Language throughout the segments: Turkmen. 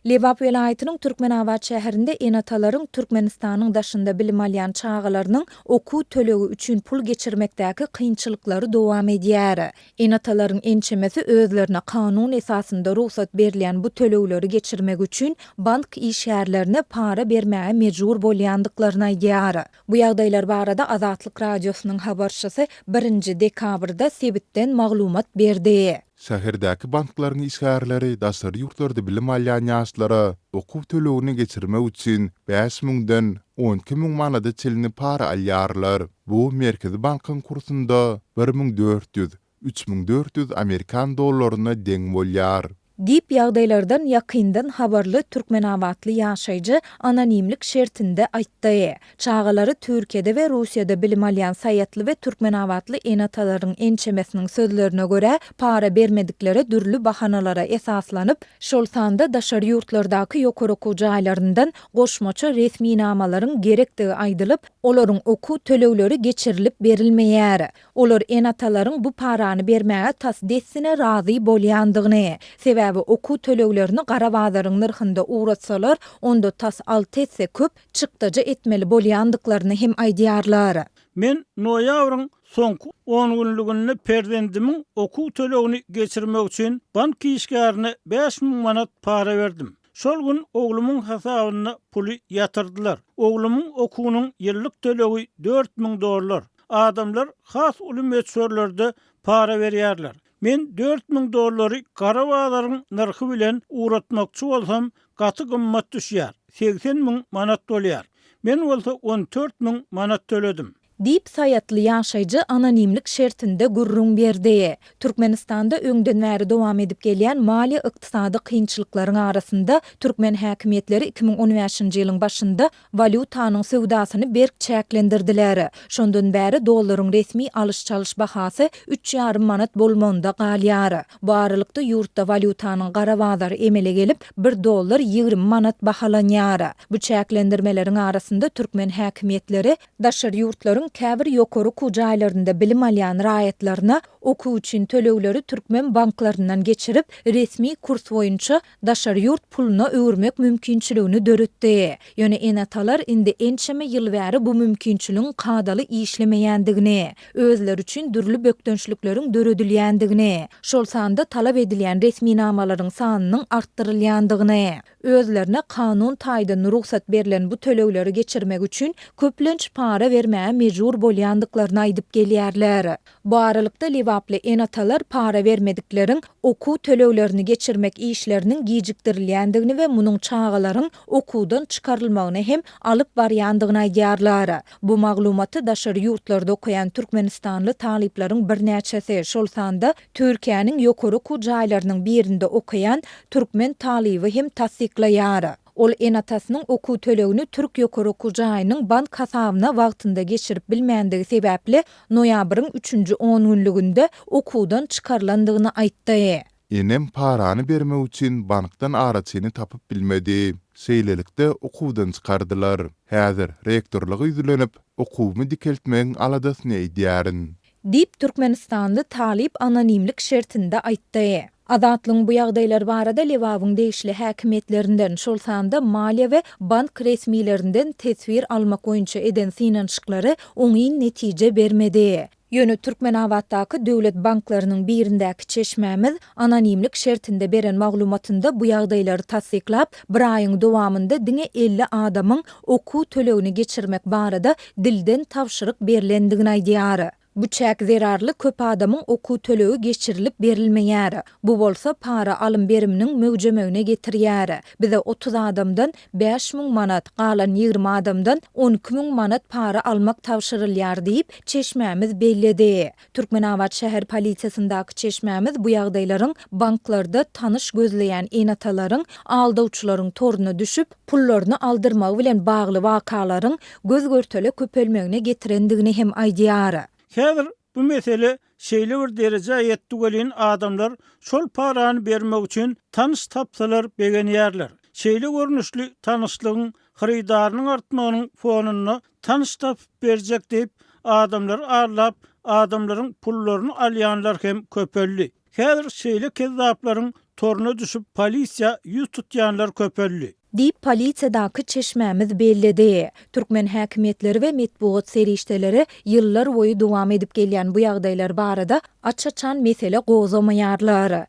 Lebap welaýatynyň Türkmenabat şäherinde ene-atalaryň Türkmenistanyň daşynda bilim alýan çagalarynyň okuw tölegi üçin pul geçirmekdäki kynçylyklary dowam edýär. Ene-atalaryň ençemesi özlerine kanun esasynda rugsat berilýän bu tölegleri geçirmek üçin bank işgärlerine para bermäge mejbur bolýandyklaryny aýdýar. Bu ýagdaýlar barada Azatlyk Radiosynyň habarçysy birinji dekabrda sebitden maglumat berdi. Şäherdäki banklaryň işgärleri daşary ýurtlarda bilim alýan ýaşlara okuw tölegini geçirmek üçin bäş müňden 12 müň manada çenli para alýarlar. Bu Merkezi bankyň kursunda 1400, 3400 amerikan dollaryna deň bolýar. Diýip, ýagdaýlardan ýakyndan habarly türkmenabatly ýaşaýjy anonimlik şertinde aýtdy. Çagalary Türkiýede we Russiýada bilim alýan saýatly we türkmenabatly ene-atalaryň ençemesiniň sözlerine görä, para bermediklere dürli bahanalara esaslanyp, şol sanda daşary ýurtlardaky ýokary okuw jaýlaryndan goşmaça resminamalaryň gerekdigi aýdylyp, olaryň okuw tölegleri geçirilip berilmeýär. Olar ene-atalaryň bu parany bermäge tas dessine razy bolýandygyny, sebäbi okuw töleglerini gara bazaryň nyrhynda ugratsalar, onda tas alty esse köp çykdajy etmeli bolýandyklaryny hem aýdýarlar. Men noýabryň soňky ongünlüginde perzendimiň okuw tölegini geçirmek üçin bank işgärine 5000 manat para berdim. Şol gün oglumyň hasabyna puly ýatyrdylar. Oglumyň okuwynyň ýyllyk tölegi 4000 dollar. Adamlar has uly möçberlerde para berýärler. Men 4000 dollary gara bazaryň nyrhy bilen ugratmakçy bolsam, gaty gymmat düşýär, 80 müň manat bolýar. Men bolsa 14 müň manat töledim. Diýip, saýatly ýaşaýjy anonimlik şertinde gürrüň berdi. Türkmenistanda öňden bäri dowam edip gelýän maliýe-ykdysady kynçylyklaryň arasynda türkmen häkimiýetleri 2015-nji ýylyň başynda walýutanyň söwdasyny berk çäklendirdiler. Şondan bäri dollaryň resmi alyş-çalyş bahasy üç ýarym manat bolmagynda galýar. Bu aralykda ýurtda walýutanyň gara bazary emele gelip, bir dollar 20 manat bahalanýar. Bu çäklendirmeleriň arasynda türkmen häkimiýetleri daşary ýurtlaryň käbir ýokary okuw jaýlarynda bilim alýan raýatlaryna okuw üçin tölegleri türkmen banklaryndan geçirip, resmi kurs boýunça daşary ýurt puluna öwürmek mümkinçiligini döretdi. Ýöne ene-atalar indi ençeme ýyl bäri bu mümkinçiligiň kadaly işlemeýändigini, özleri üçin dürli bökdençlikleriň döredilýändigini, şol sanda talap edilýän resminamalaryň sanynyň artdyrylýandygyny, özlerine kanun taýdan rugsat berlen bu tölegleri geçirmek üçin köplenç para bermäge mejbur bolýandyklaryny aýdyp gelýärler. Bu aralykda, lebaply ene-atalar para bermedikleriň okuw töleglerini geçirmek işleriniň gijikdirilýändigini we munuň çagalaryň okuwdan çykarylmagyna hem alyp barýandygyny aýdýarlar. Bu maglumaty daşary ýurtlarda okaýan türkmenistanly talyplaryň birnäçesi, şol sanda Türkiýäniň ýokary okuw jaýlarynyň birinde okaýan türkmen talyby hem tassyklaýar. Ol ene-atasynyň okuw tölegini türk ýokary okuw jaýynyň bank hasabyna wagtynda geçirip bilmändigi sebäpli, noýabryň üçünji ongünlüginde okuwdan çykarylandygyny aýtdy. Enem parany bermek üçin bankdan araçyny tapyp bilmedi. Şeýlelikde, okuwdan çykardylar. Häzir rektorlyga ýüzlenip, okuwymy dikeltmegiň aladasyny edýärin. Diýip, türkmenistanly talyp anonimlik şertinde aýtdy. Azatlygyň bu ýagdaýlar barada Lebabyň degişli häkimiýetlerinden, şol sanda maliýe we bank resmilerinden teswir almak boýunça eden synanyşyklary oňyn netije bermedi. Ýöne Türkmenabatdaky döwlet banklarynyň birindäki çeşmämiz anonimlik şertinde beren maglumatynda bu ýagdaýlary tassyklap, bir aýyň dowamynda diňe 50 adamyň okuw tölegini geçirmek barada dilden tabşyryk berlendigini aýdýar. Bu çäk zerarly köp adamyň okuw tölegi geçirilip berilmeýär. Bu bolsa para alym-beriminiň möwjemegine getirýär. Bize 30 adamdan 5000 manat, galan 20 adamdan 12 müň manat para almak tabşyrylýar diýip, çeşmämiz belledi. Türkmenabat şäher polisiýasyndaky çeşmämiz bu ýagdaýlaryň banklarda tanyş gözleýän ene-atalaryň aldawçylaryň toruna düşüp, pullaryny aldyrmagy bilen bagly wakalaryň göz-görtele köpelmegine getirendigini hem aýdýar. Häzir bu mesele şeýle bir derejä ýetdi welin adamlar şol parany bermek üçin tanyş tapsalar begenýärler. Şeýle görnüşli tanyşlygyň hyrydarynyň artmagynyň fonunda tanyş tapyp berjek diýip adamlary aldap adamlaryň pullaryny alýanlar hem köpeldi. Häzir şeýle kezzaplaryň toruna düşüp, polisiýa 100 tutýanlar köpeldi. Diýip, polisiýadaky çeşmämiz belledi. Türkmen häkimiýetleri we metbugat serişdeleri ýyllar boýy dowam edip gelýän bu ýagdaýlar barada aç-açan mesele gozgamaýarlar.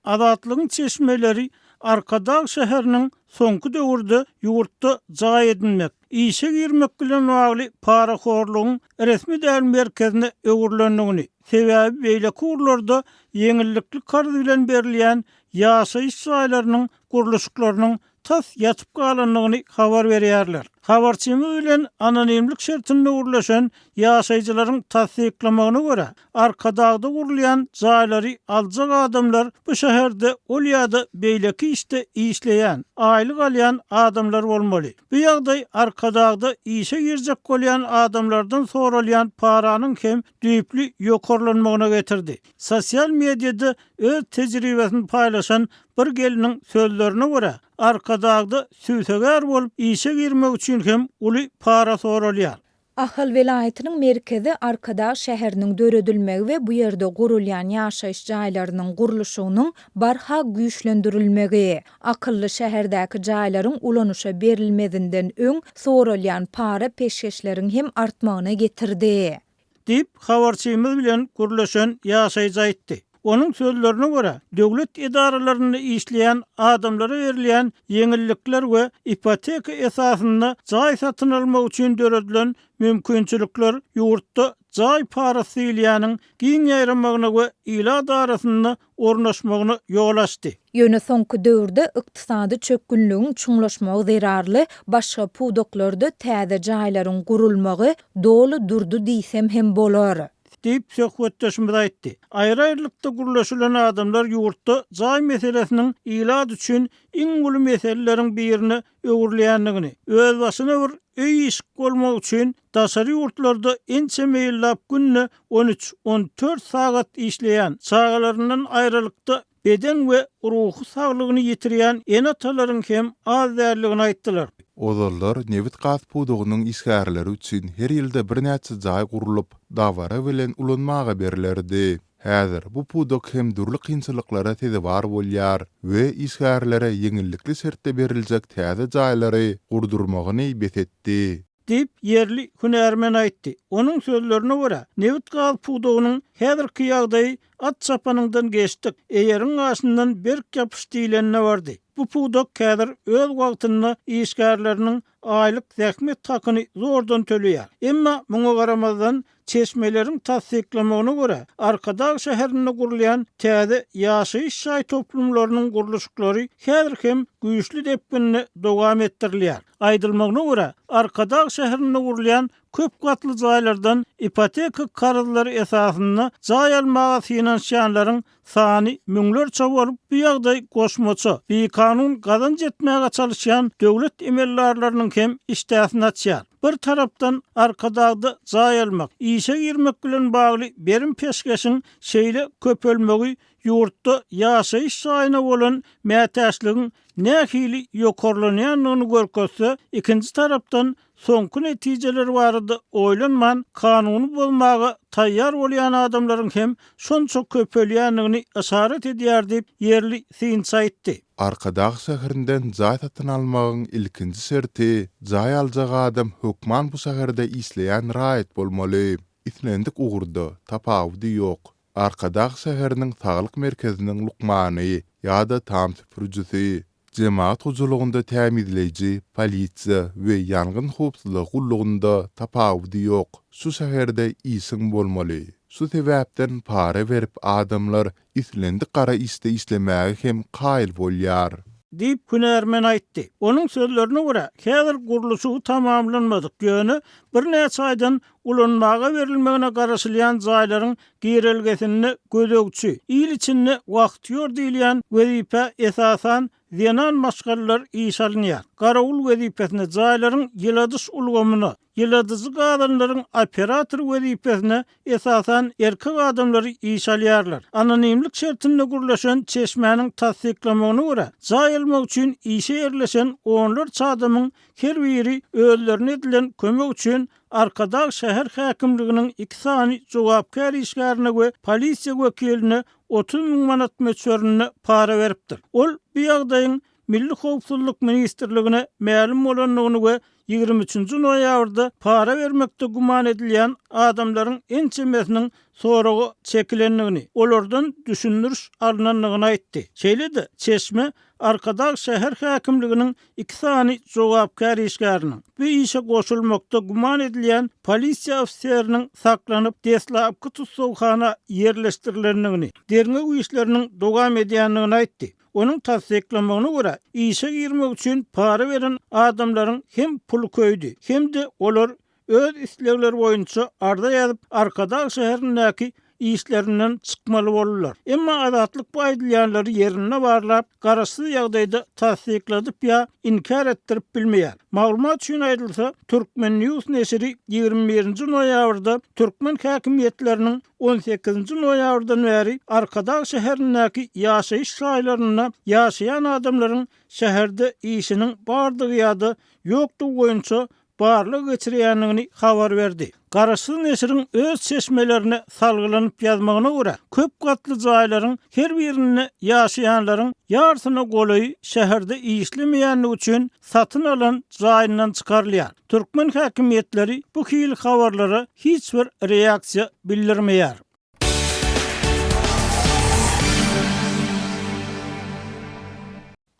Azatlygyň çeşmeleri Arkadag şäheriniň soňky döwürde ýurtda jaý edinmek, işe girmek bilen bagly parahorlugyň resmi däl merkezine öwrülendigini, sebäbi beýleki ugurlarda ýeňillikli karz bilen berilýän ýaşaýyş jaýlarynyň gurluşyklarynyň tas ýatyp galandygyny habar berýärler. Habarçymyz bilen anonimlik şertinde gürleşen ýaşaýjylaryň tassyklamagyna görä, Arkadagda gurulýan jaýlary aljak adamlar bu şäherde ol ýa-da beýleki işde işleýän, aýlyk alýan adamlar bolmaly. Bu ýagdaý Arkadagda işe girjek bolýan adamlardan soralýan paranyň hem düýpli ýokarlanmagyna getirdi. Sosial mediada öz tejribesini paýlaşan bir gelniň sözlerine görä, Arkadagda sübsegär bolup işe girmek üçin hem uly para soralýar. Ahal welaýatynyň merkezi Arkadag şäheriniň döredilmegi we bu ýerde gurulýan ýaşaýyş jaýlarynyň gurluşygynyň barha güýçlendirilmegi, akylly şäherdäki jaýlaryň ulanyşa berilmezinden öň soralýan para-peşgeşleriň hem artmagyna getirdi. Diýip, habarçymyz bilen gürleşen ýaşaýjy aýtdy. Onuň sözlerine görä, döwlet edaralarynda işleýän adamlara berilýän ýeňillikler we ipoteka esasynda jaý satyn almak üçin döredilen mümkinçilikler ýurtda jaý parasy diýilýäniň giň ýaýramagyna we ilat arasynda ornaşmagyna ýol açdy. Ýöne soňky döwürde ykdysady çökgünligiň çuňlaşmagy zerarly başga pudaklarda täze jaýlaryň gurulmagy doly durdy diýsem hem bolar. Diýip, söhbetdeşimiz aýtdy. Aýry-aýrylykda gürleşilen adamlar ýurtda jaý meselesiniň ilat üçin iň uly meseleleriň birine öwrülýändigini, özbaşyna bir öý-işik bolmak üçin daşary ýurtlarda ençeme ýyllap günde on üç, on dört sagat işleýän, çagalaryndan aýralykda beden we ruhy saglygyny ýitirýän ene-atalaryň hem az däldigini aýtdylar. Ozallar nebit-gaz pudagynyň işgärleri üçin her ýylda birnäçe jaý gurlup, dabara bilen ulanmaga berlerdi. Häzir bu pudak hem dürli kynçylyklara sezewar bolýar we işgärlere ýeňillikli şertde beriljek täze jaýlary gurdurmagyny bes etdi. Diýip, ýerli hünärmen aýtdy. Onuň sözlerine görä, nebit-gaz pudagynyň häzirki ýagdaýy at çapanyňdan geçdik, eýeriň gaşyndan berk ýapyş diýlenine bardy. Bu pudak häzir öz wagtynda işgärleriniň aýlyk zähmet hakyny zordan töleýär. Emma muňa garamazdan, çeşmeleriň tassyklamagyna görä, Arkadag şäherinde gurulýan täze ýaşaýyş jaý toplumlarynyň gurluşyklary häzir hem güýçli depginde dowam etdirilýär. Aýdylmagyna görä, Arkadag şäherinde gurulýan köp gatly jaýlardan ipoteka karzlary esasynda jaý almaga synanyşýanlaryň sany müňlerçe bolup, bu ýagdaý goşmaça, bikanun gazanç etmäge çalyşýan döwlet emeldarlarynyň hem işdäsini açýar. Bir tarapdan, Arkadagda jaý almak, işe girmek bilen bagly berim-peşgeşiň şeýle köpelmegi ýurtda ýaşaýyş jaýyna bolan mätäçligiň nähili ýokarlanýandygyny görkezse, ikinji tarapdan, soňky netijeler barada oýlanman, kanuny bozmaga taýýar bolýan adamlaryň hem şonça köpelýändigini yşarat edýär diýip, ýerli synçy aýtdy. Arkadag şäherinden jaý satyn almagyň ilkinji şerti, jaý aljak adam hökman bu şäherde işleýän raýat bolmaly. Islendik ugurda, tapawudy ýok. Arkadag şäheriniň saglyk merkeziniň lukmany ýa-da tam süpürijisi, jemagat hojalygynda tämizleýji, polisiýa we ýangyn howpsuzlygy gullugynda tapawudy ýok, şu şäherde işiň bolmaly. Şu sebäpden para berip adamlar islendik gara işde işlemäge hem kaýyl bolýar. Diýip, hünärmen aýtdy. Onuň sözlerine görä, häzir gurluşygy tamamlanmadyk, ýöne birnäçe aýdan ulanmaga berilmegine garaşylýan jaýlaryň girelgesinde gözegçi, il içinde wahtýor diýilýän wezipä esasan zenan maşgalalar işe alynýar. Garawul wezipesine, jaýlaryň ýyladyş ulgamyna, ýyladyjy gazanlaryň operatory wezipesine esasan erkek adamlary işe alýarlar. Anonimlik şertinde gürleşen çeşmäniň tassyklamagyna görä, jaý almak üçin işe ýerleşen onlarça adamyň her biri özlerine edilen kömek üçin. Arkadag şäher häkimliginiň iki sany jogapkär işgärine we polisiýa wekiline 30 müň manat möçberinde para beripdir. Ol bu ýagdaýyň Milli howpsuzlyk ministrligine mälim bolandygyny we 23-nji noýabrda para bermekde güman edilýän adamlaryň ençemesiniň soraga çekilendigini, olardan düşündiriş alnandygyny aýtdy. Şeýle-de, çeşme Arkadag şäher häkimliginiň iki sany jogapkär işgäriniň, bu işe goşulmakda güman edilýän polisiýa ofiseriniň saklanyp, deslapky tussaghana ýerleşdirilendigini, derňew işleriniň dowam edýändigini aýtdy. Onuň tassyklamagyna görä, işe girmek üçin para beren adamlaryň hem puly köýdi, hem-de olar öz islegleri boýunça arza ýazyp, Arkadag şäherindäki işlerinden çykmaly boldular. Emma Azatlyk bu aýdylýanlary ýerinde barlap, garaşsyz ýagdaýda tassykladyp ýa inkär etdirip bilmeýär. Maglumat üçin aýdylsa, Turkmen. News neşiri 21-nji noýabrda türkmen häkimiýetleriniň 18-nji noýabrdan bäri Arkadag şäherindäki ýaşaýyş jaýlarynda ýaşaýan adamlaryň şäherde işiniň bardygy ýa-da ýokdugy boýunça barlag geçirýändigini habar berdi. Garaşsyz neşiriň öz çeşmelerine salgylanyp ýazmagyna görä, köp gatly jaýlaryň her birinde ýaşaýanlaryň ýarsyna golaýy şäherde işlemeýändigi üçin satyn alan jaýyndan çykarylýar. Türkmen häkimiýetleri bu hili habarlara hiç bir reaksiýa bildirmeýär.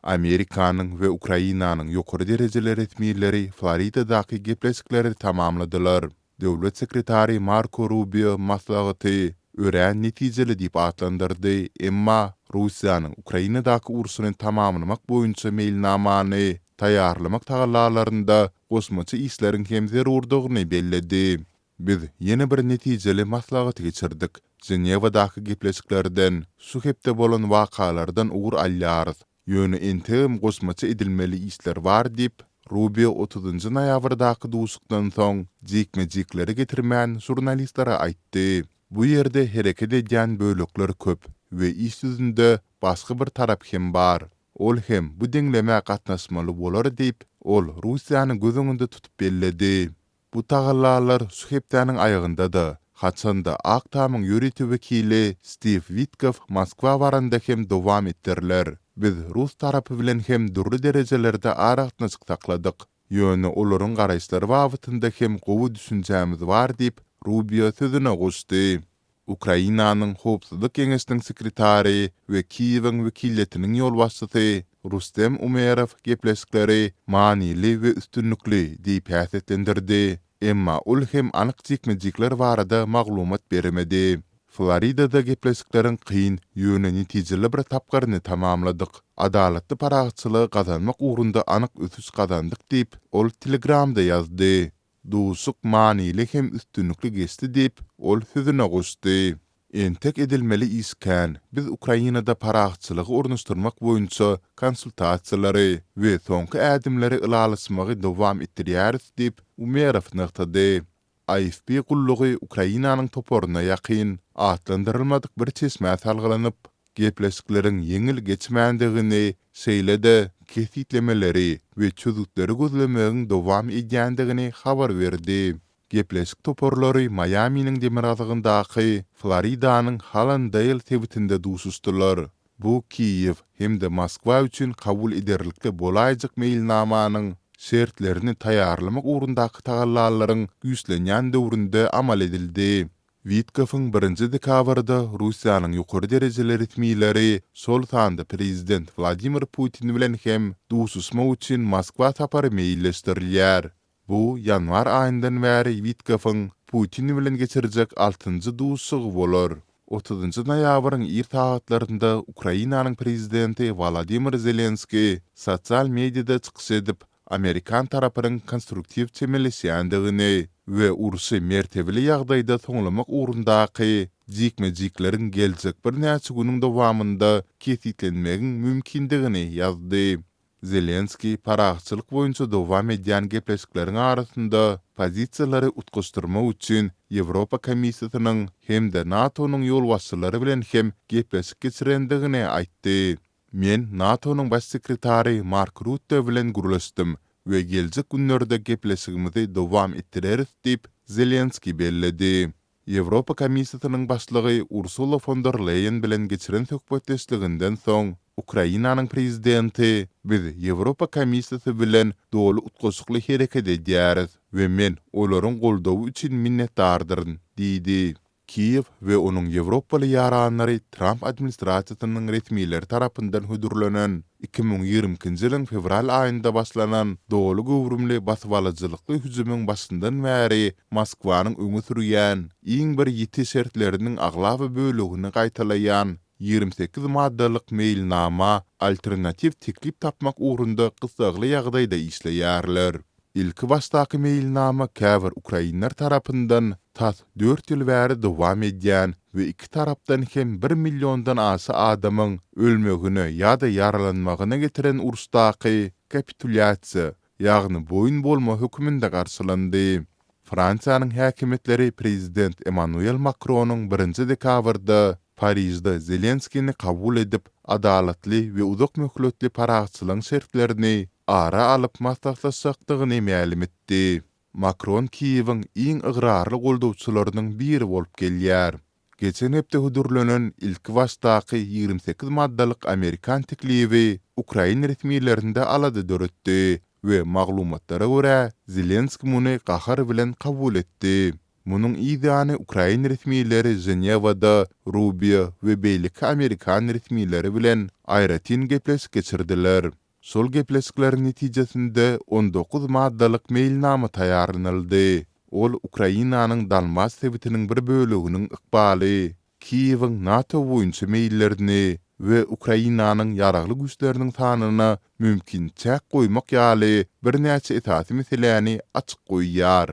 Amerikanyň we Ukrainanyň ýokary derejeli resmileri Floridadaky gepleşikleri tamamladylar. Döwlet sekretary Marko Rubio maslahaty örän netijeli diýip atlandyrdy, emma Russiýanyň Ukrainadaky urşuny tamamlamak boýunça meýilnamany taýýarlamak tagallalarynda goşmaça işleriň hem zerurdygyny belledi. Biz ýene bir netijeli maslahat geçirdik. Ženewadaky gepleşiklerden, şu hepde bolan wakalardan ugur alýarys. Ýöne entegem goşmaça edilmeli işler bar diýip, Rubio otuzynjy noýabrdaky duşuşykdan soň jikme-jikleri getirmän žurnalistlere aýtdy. Bu ýerde hereket edýän bölekler köp we iş ýüzünde başga bir tarap hem bar. Ol hem bu deňlemä gatnaşmaly bolar diýip, ol Russiýany göz öňünde tutup belledi. Bu tagallalar şu hepdäniň aýagynda-da, haçan-da Ak Tamyň ýörite wekili Stiw Witkow Moskwa baranda hem dowam etdiriler. Biz rus tarapy bilen hem dürli derejelerde aragatnaşyk sakladyk. Ýöne olaryň garaýyşlary babatynda hem gowy düşünjämiz bar diýip, Rubio sözüne goşdy. Ukrainanyň Howpsuzlyk geňeşiniň sekretary we Kiýewiň wekiliýetiniň ýolbaşçysy Rustem Umerow gepleşikleri manyly we üstünlikli diýip häsiýetlendirdi, emma ol hem anyk jikme-jikler barada maglumat bermedi. Floridada gepleşikleriň kyn, ýöne netijeli bir tapgyryny tamamladyk. Adalatly parahatçylygy gazanmak ugrunda anyk ösüş gazandyk diýip, ol Telegramda ýazdy. Duşuşyk manyly hem üstünlikli geçdi diýip, ol sözüne goşdy. Entek edilmeli iş kän. Biz Ukrainada parahatçylygy ornaşdyrmak boýunça konsultasiýalary we soňky ädimleri ylalaşmagy dowam etdirýäris diýip, Umerow nygtady. AFP gullugy Ukrainanyň toparyna ýakyn, atlandyrylmadyk bir çeşmä salgylanyp, Gepleşikleriň ýeňil geçmändigini, şeýle-de kesgitlemeleri we çözgütleri gözlemegiň dowam edýändigini habar berdi. Gepleşik toparlary Maýaminiň demirgazygyndaky Floridanyň Hallandale sebitinde duşuşdylar. Bu Kiýew hem-de Moskwa üçin kabul ederlikli bolaýjak meýilnamanyň şertlerini taýýarlamak ugrundaky tagallalaryň güýçlenýän döwründe amal edildi. Witkowyň birinji dekabrda Russiýanyň ýokary derejeli resmileri, şol sanda prezident Wladimir Putin bilen hem duşuşmak üçin Moskwa sapary meýilleşdirilýär. Bu ýanwar aýyndan bäri Witkowyň Putin bilen geçirjek altynjy duşuşygy bolar. Otuzynjy noýabryň ir sagatlarynda Ukrainanyň prezidenti Wolodymyr Zelenskiý sosial mediada çykyş edip, amerikan tarapynyň konstruktiw çemeleşýändigini we urşy mertebeli ýagdaýda soňlamak ugrundaky jikme-jikleriň geljek birnäçe günüň dowamynda kesgitlenmegiň mümkindigini ýazdy. Zelenskiý parahatçylyk boýunça dowam edýän gepleşikleriň arasynda pozisiýalary utgaşdyrmak üçin Ýewropa Komissiýasynyň hem-de NATO-nyň ýolbaşçylary bilen hem gepleşik geçirendigini aýtdy. Men NATO-nyň Baş sekretary Mark Rutte bilen gürleşdim. we geljek günlerde gepleşigimizi dowam etdireris diýip, Zelenskiý belledi. Ýewropa Komissiýasynyň başlygy Ursula fon der Leýen bilen geçiren söhbetdeşliginden soň, Ukrainanyň prezidenti, Biz Ýewropa Komissiýasy bilen doly utgaşykly hereket edýäris we men olaryň goldawy üçin minnetdardyryn diýdi. Kiýew we onuň ýewropaly ýaranlary Tramp administrasiýasynyň resmileri tarapyndan hödürlenen, 2022-nji ýylyň fewral aýynda başlanan doly göwrümli basybalyjylykly hüjümiň başyndan bäri Moskwanyň öňe sürýän iň bir ýiti şertleriniň aglaba bölegini gaýtalaýan 28 maddalyk meýilnama alternatiw teklip tapmak ugrunda gyssagly ýagdaýda işleýärler. Ilkibaşdaky meýilnama käbir ukrainler tarapyndan tas dört ýyl bäri dowam edýän we iki tarapdan hem bir milliondan aşa adamyň ölmegine ýa-da ýaralanmagyna getiren uruşdaky kapitulýasiýa, ýagny boýun bolma hökmünde garşylandy. Fransiýanyň häkimiýetleri prezident Emmanuel Makronyň birinji dekabrda Parižde Zelenskini kabul edip, adalatly we uzak möhletli parahatçylygyň şertlerini ara alyp maslahatlaşjakdygyny mälim etdi. Makron Kiýewiň iň ygrarly goldawçylarynyň biri bolup gelýär. Geçen hepde hödürlenen ilkibaşdaky 28 maddalyk amerikan teklibi ukrain resmilerinde alada döretdi we maglumatlara görä, Zelenski muny gahar bilen kabul etdi. Munuň yz ýany ukrain resmileri Ženewada Rubio we beýleki amerikan resmileri bilen aýratyn gepleşik geçirdiler. Şol gepleşikleriň netijesinde 19 maddalyk meýilnama taýýarlanyldy. Ol Ukrainanyň Donbas sebitiniň bir böleginiň ykbaly, Kiýewiň NATO boýunça meýillerini we Ukrainanyň ýaragly güýçleriniň sanyna mümkin çäk goýmak ýaly birnäçe esasy meseläni açyk goýýar.